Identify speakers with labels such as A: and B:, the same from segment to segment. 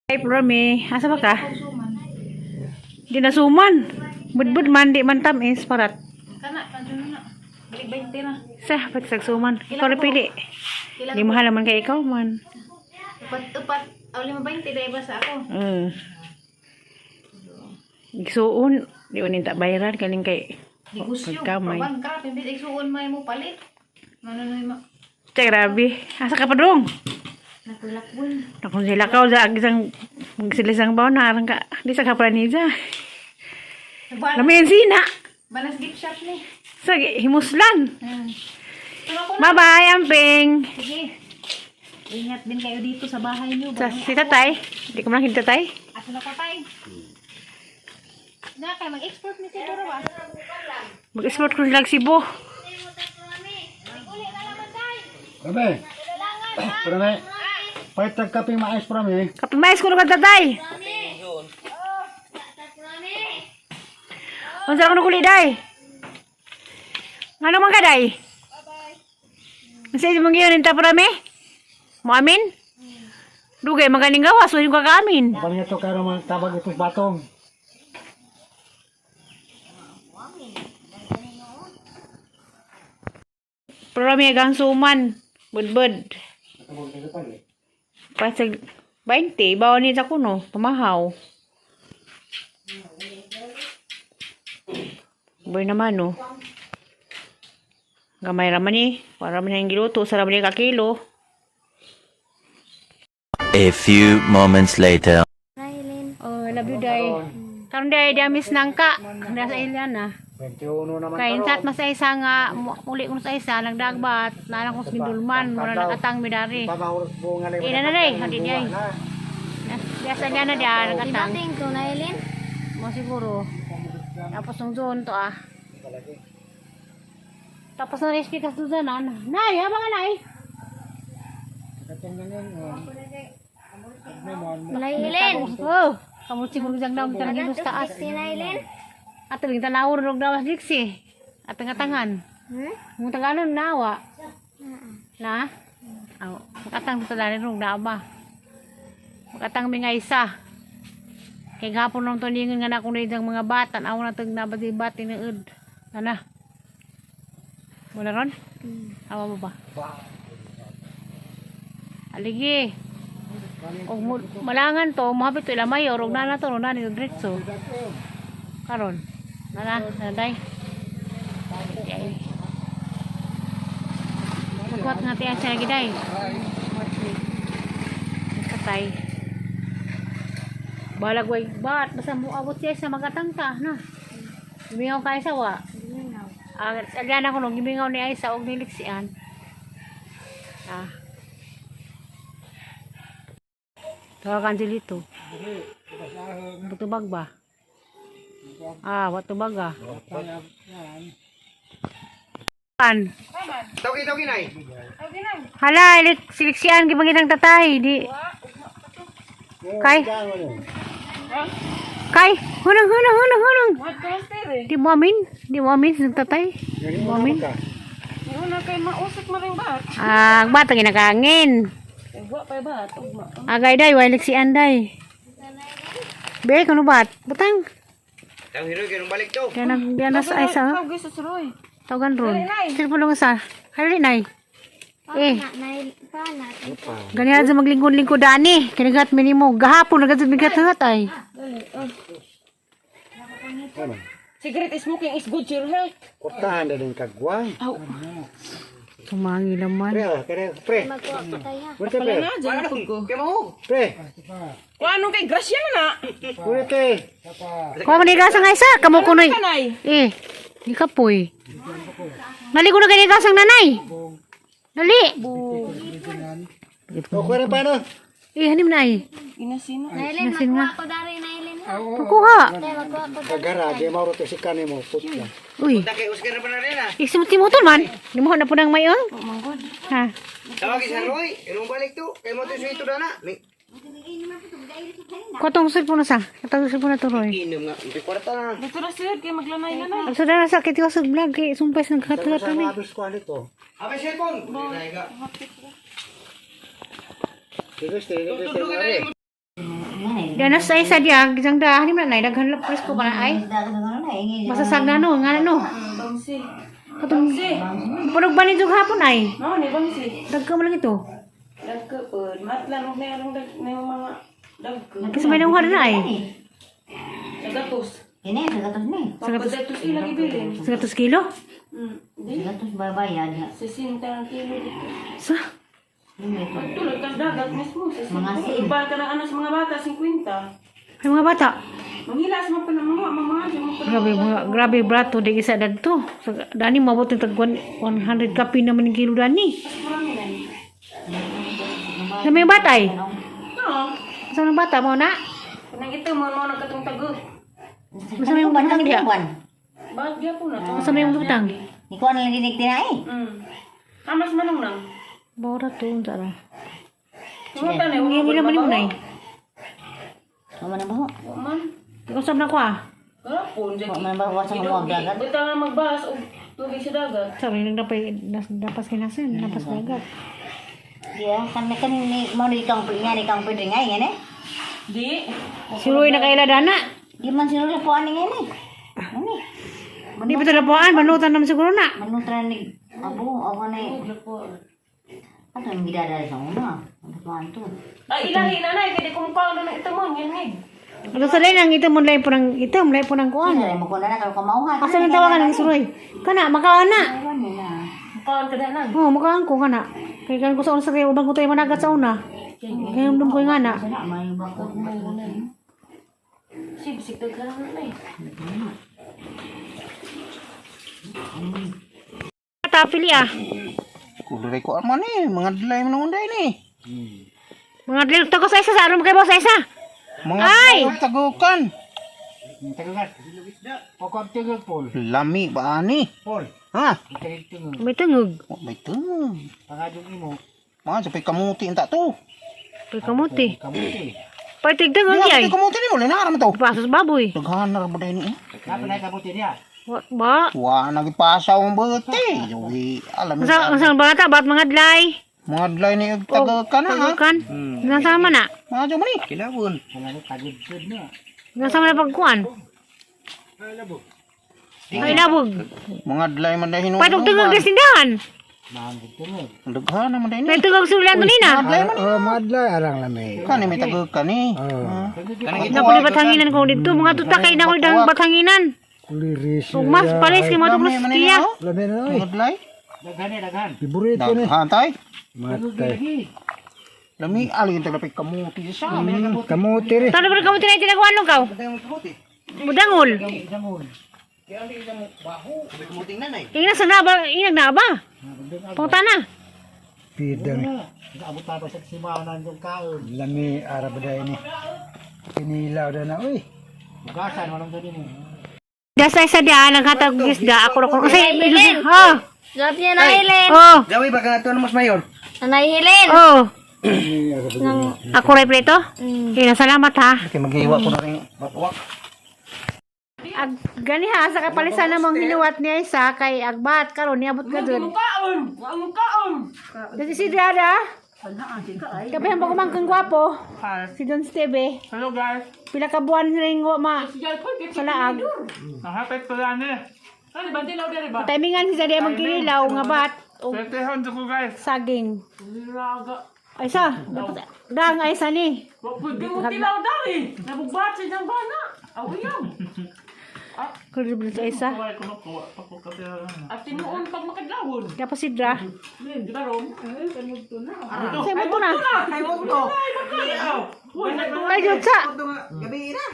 A: Ay, Rami, asa ba ka? Di na suman. Budbud man, di man tamis, parat.
B: Kana, kadyo na. Balik 20 na.
A: Sa, pati sa suman. Ikaw na pili. Di mahal naman kay ikaw man.
B: Upat, upat. Aw, lima 20 dahil ba sa ako?
A: Igsuon, di ba ninta bayaran kaning kay
B: Negosyo.
A: Pagkamay.
B: Pawan ka, pimbit igsuon may mo palit. Manonoy mo.
A: Tsa, grabe. Asa ka pa dong?
B: Natulakbon.
A: Nakung sila ka, sa isang magsilisang baon, narang ka. Di sa kapraniza. Lami ang sina.
B: Banas gift shop ni.
A: Sa himuslan.
B: Tama ko na.
A: Bye-bye, amping.
B: Sige. Ingat din kayo dito sa bahay niyo.
A: Sa, si tatay. Di ko man nakita tatay.
B: Asa na ko tay? Na kay mag-export ni siguro ba?
A: Mag-export ko sila Cebu.
C: Kami. Prame. Pahit tag kaping mais, prame.
A: Kape mais ko na ka tatay. Unsa ka kuli day? Ngano man ka day? Unsa imong giyon inta prame? Mo amin? Dugay maganing gawas, wala ka kaamin.
C: Bali ito kayo mga tabag ito sa batong.
A: Prame agang suman. Budbud. Pasag 20, bawon ni sa kuno, pamahaw. Boy naman no. Gamay raman ni, para man yung giluto, sa raman ni kakilo.
D: A few moments later.
A: Oh, I love you, day. Karon day, di amis nangka. Nasa ilyan na.
C: 21 naman
A: Kay insat mas ay isa nga, uli ko sa isa, nagdagbat, nalang ko sa mindulman, mura nakatang midari.
C: Pamahurot bunga
A: Eh, na na day, hindi day. Di sa ilyan na diya, nakatang.
E: Bating ko na Eileen.
A: Mo siguro. Tapos nung zone to ah. Tapos nung recipe kas doon na. Nay, habang ka nay.
E: Malay Eileen.
A: Oh, kamu siguro diyang daw tarang sa taas.
E: Si na Eileen.
A: Ato bing tanawon rog dawas diksi. At tangatangan.
E: Hmm?
A: Mong taganon nawa. Na? Aw, makatang sa dali rog daba. Makatang mi nga isa. Kay gapon nang tulingon nga na akong ang mga bata, aw na tag nabati bati ni ud. Ana. Wala ron? Awa mo ba? Aligi. Og malangan to, mohapit to ila mayor og nana to, nana ni diretso. Karon. Nana, naday. Ay. Nagkuhat nga tiyan siya lagi day. Katay. Balag way bat basta mo abot siya sa magatang ta na. Gimingaw ka sa wa. Ah, alyan ako no gimingaw ni Aisa og niliksian. Ah. Tawagan silito. Tubag ba? Ah, wat tubag ah. An.
F: Tawgi, tawgi, nay.
A: Hala, ilik siliksian gibangitang tatay di. Kay. Kay, hunong hunong hunong hunong. Di mo amin, di mo amin sa tatay. Di mo amin.
B: Una kay mausik na rin ba?
A: Ah, ang bata ginakangin.
B: Wa pa ba? Tugma.
A: Agay day, way liksian day. Be, kuno bat? Butang.
F: Tawgi, Roy, ganun balik to.
A: Kaya nag diyan na sa isa.
B: Tawag sa suroy.
A: Tawagan ron. Cellphone lang sa. Hali nay. Eh,
E: Na pa na.
A: Ganyan sa maglingkod-lingkod ani. Kinagat minimo. Gahapon nagat bigat hangat ay.
B: Cigarette smoking is good to your health.
C: Kurtahan na din kagwang.
A: Tumangi naman.
C: Pre, ah, kare, pre.
E: Magkuha ko tayo.
C: Pre, pre.
B: Na dyan ako ko.
F: Kaya mo.
C: Pre,
B: Kung anong kay Gracia na na.
C: pre, te.
A: Kuha mo ni gasang nga isa. Kamo kunoy.
B: Kanay.
A: Eh, di ka poy. Naligo na kay gasang nanay. Dali.
C: O, kuha rin paano?
A: Eh, hanim na ay.
B: Inasino.
E: Na Eileen,
A: Nasin nga.
E: magkuha ko dari na Eileen.
A: Kukuha.
E: Tay, magkuha ko dari.
C: Kagara, di mauro to si kanimo, putla.
A: Uy,
F: Kay Oscar na pa na rin, ah.
A: isimot-simoton man. Di mo na po ng mayon. Ha.
F: Tawagi sa Roy, ganun balik to. Kaya mo to suwito na na. May
A: Kuha tong cellphone na sa. Katong cellphone na to, Roy.
F: inom nga. May kwarta na.
B: Dito na sir kay maglanay na.
A: Ang sada na sakit ko sa vlog. Kay sumpay sa
C: Sa
A: nagkatulat ni.
C: mga abis ko nito.
F: Abay, cellphone. Nay ka.
C: Dito, dito, dito, dito.
A: Danas ay sa diya, gisang dahan man nay daghan lang presko pa na ay. Masasag na no, nga na no.
G: Bangsi.
A: Katong punog ba nito hapon ay?
G: Mao ni bangsi.
A: Dagka mo lang ito.
G: Dagko pod. Matlan og merong dag may mga dagko.
A: Kasi may nanguha na ay.
G: Sagatos.
B: Ini, sagatos ni.
A: Sagatos.
G: Pagpadatos ilang ibilin.
A: 100 kilo?
G: Di.
B: Sagatos babayad.
G: 60 ang kilo dito.
A: Sa?
G: Tulad ka dagat mismo. 60.
B: Mga sin.
G: Iba ka ng ano sa mga bata, 50.
A: Ay mga bata.
G: Manghilas mo pa ng mga mga mga pa ng
A: Grabe mga grabe brato di isa dadto. Dani mabot ng tag 100 kapi naman ng kilo dani.
G: Marami na yun.
A: Sa mga bata ay.
G: No.
A: Sa mga bata mo na.
G: Kanang ito mo mo nagkatong tago.
A: Masa may butang diya.
G: Bakit gyapon na to?
A: Masa may butang.
B: Ikaw ang nalinig din ay.
G: Hamas manong nang.
A: Bora to unsa ra.
G: Tumutan eh.
A: Ang nila man mo nay.
B: Mama na baho.
G: Man.
A: Usab na ko ah.
G: Gapon dyan.
B: Wa man ba sa mga dagat.
G: Buta nga magbahas og tubig sa dagat.
A: Sorry nang dapay dapas kinasan, dapas dagat.
B: Diya, kan kan ni mo ni kang nga ni kang pwede nga ngene.
G: Di.
A: Suroy na kaila dana.
B: Di man sila po ani ngene. Ani.
A: Di pa talapuan, banutan naman siguro na.
B: Manutra ni abo ako ni. Ato ang gidada sa una. Ano pa anto?
G: Ay ilahi na nay kay di kumkaon na ito mo ngilngig.
A: Ano sa lain ang itom lain po ng itom, lain po ng kuan.
B: Ano mo ko na ka kamauhan.
A: Asa nang tawagan ang suroy? Kana makaon na.
B: Ano na.
G: Kumkaon ka na nang.
A: Oh, makaon ko kana. Kay kan ko sa una sa kay ubang ko tayo managat sa una. Kay dum ko nga na.
B: Sana may bako.
G: Sibsig daghan na nay.
A: Tapili ah.
F: Kulay ko man eh, mga dlay man unday ni.
A: Mga dil to ko sa isa sa aron kay boss sa isa.
F: Mga
A: Ay!
F: dlay tagukan.
C: Tagukan. O kung tingog, Paul.
F: Lami ba ani?
C: Paul,
F: Ha?
C: tingog.
A: May tungog.
F: Wa may tungog.
C: Pangadong imo.
F: Mga sapay kamuti unta to.
A: Pay kamuti.
C: Kamuti.
A: Pay tigtungog
F: Di
A: yay.
F: ay kamuti ni mo linara man to.
A: Pasos baboy.
F: Daghan na ra ba ni eh.
C: Dapat na kamuti niya.
A: Wa ba?
F: Wa nagipasaw ang bete. Yogi, alam mo.
A: Unsa unsa ang bata bat mga dlay?
F: Mga dlay ni og tagukan na ha.
A: Tagukan. Nasa man na?
F: Mga jo man ni.
D: Kilawon.
C: Wala na tagid na.
A: Nasa man na pagkuan? Ay labog.
F: Mga dlay man dahil
A: Pay tungog sa tindahan.
C: Mahangod tingog.
F: Daghan na man dahil ni.
A: May tungog sa ulan nina.
C: Oh, madlay arang lami.
F: Kani may tagukan ni.
C: Oh.
A: Napuli bathanginan ko dito. Mga tutakay na ko dang bathanginan.
C: Kuliris.
A: Ug mas palis kay mga
F: Lami
A: tuglos
F: man ni.
A: kiya.
F: oh.
C: Lami na oy.
F: Mga dlay.
C: Daghan eh, daghan. Favorito ni.
F: Daghan tay.
C: Matay.
F: Lami alin talapik kamuti sa amin.
C: Kamuti rin.
A: Talo ba kamo tinay tinaguan nung kaw? Mudangol. Ingna sa naba, inag na ba? Pangta na.
C: Pidang. Lami arab da ini. Kinilaw da na oy. Bukasan walang to din eh.
A: Dasa isa diya naghatag og isda ako ra ko. Kasi ha.
E: Grabe niya na Helen.
A: Oh,
F: Gawi ba ka na mas mayor?
E: Nanay Helen.
A: oh. Ako ray preto. Kaya salamat ha.
F: Okay, maghiwa ko na rin. Bakwak.
A: Ag gani ha sa kapalisan namang hinuwat niya isa kay agbat karon niabot ka dun.
G: Kaon! Wa ang kaon!
A: Dati si Dada. Kapihan pa kumangkang gwapo. Si Don Steve.
H: Hello guys,
A: Pila ka buwan rin wa ma sa laag.
H: nahapit ko lang eh.
G: Ano ba dilaw diri ba?
A: Timingan si Dada magkinilaw nga bat o
H: Swerte ko guys.
A: saging.
G: Laga.
A: Ay sa, dapat dang ay sa ni.
G: Wa pud mo tilaw dali. Nabugbat sa diyang bana. Aw iyaw.
A: Kulo sa isa.
H: Kuha ko makuha pa ko kapira lang.
G: At tinuon pag makadlawon.
A: Dapat si Dra.
G: Di ba rom?
A: Sa mo to na.
F: Ay, mo to.
G: Uy,
A: Ay jud sa.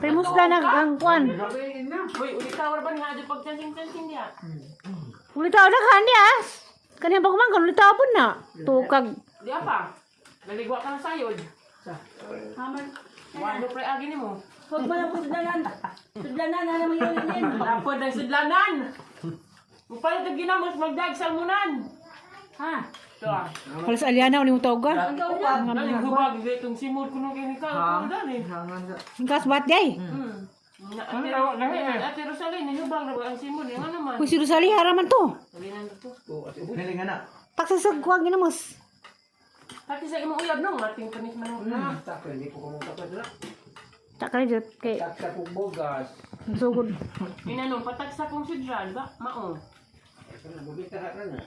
A: Kay musla na ang kuan.
G: Uy, ulitaw ra ba ni hadyo pag chansing-chansing niya?
A: Ulitaw na kan niya. Kaniyang pa kumangkon ulitaw pud na. Tukag.
G: Di apa? Naligwa ka na sayod. Haman. Walo pre agi nimo.
B: Huwag mo lang po sudlanan. Sudlanan na naman yun yun.
G: Lapod ang sudlanan. Mupalit ang ginamos magdag salmunan.
B: Ha?
G: Ito ah.
A: Halos aliana uli mo tawag ka.
G: Dali hubag itong simod kuno kini ka. Ano dali?
A: Ingkas bat day.
G: Ate Rosaline, hubag na ba ang simod? Nga naman.
A: Kung si Rosalie haraman to.
G: Sabi na to.
A: Pagsasag kuwag ginamos.
G: Pati sa imong uyab nung ating panis man.
A: Tak kali jud kay
F: Taksa kong bugas.
A: sugod.
G: Inanong, patagsa kong sidran ba? Mao.
F: Bumita na.